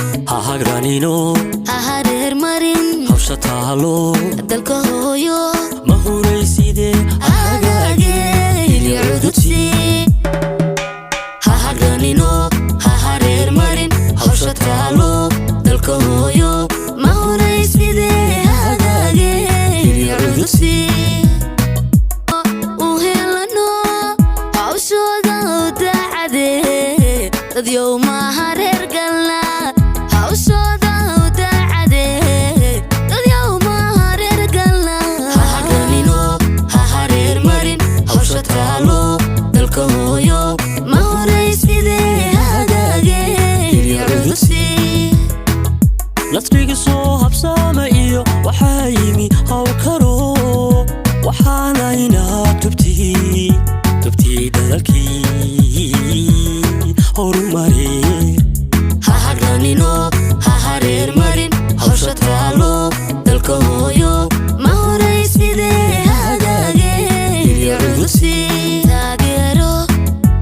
Ha hagranino, ha hareer marin hawsha taalo dalka hooyo. Ma hurayside hagaage hilyo cududsi. Ha hagranino, ha hareer marin hawsha taalo dalka hooyo. Ma hurayside hagaage hilyo cududsi. U helano hawshooda daacade dadyow maaha reer galna hawshooda daacade dadyow maaha reer galna. Ha hagranino, ha hareer marin hawsha taalo dalka hooyo. Ma horayside hagaage hilyo cududsi. Nasriga soo habsaama iyo waxaa yimi hawlkaro, waxaanaynaa tubtii tubtii dadalkii horumari. Ha hagranino, ha hareer marin hawsha taalo dalka hooyo. Ma horayside hagaage hilyo cududsi. Taageero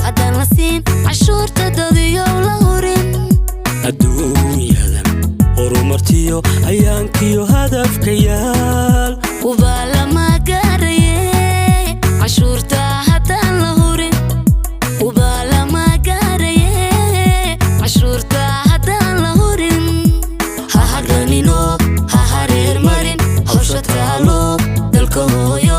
haddaan la siin cashuurta dadiyow la hurin. Adduunyadan horumartiyo hayaankiyo hadafka yaal ubaa lama gaaraye cashuurta haddaan la hurin. Ubaa lama gaaraye cashuurta haddaan la hurin. Ha hagranino, ha hareer marin hawsha taalo dalka hooyo.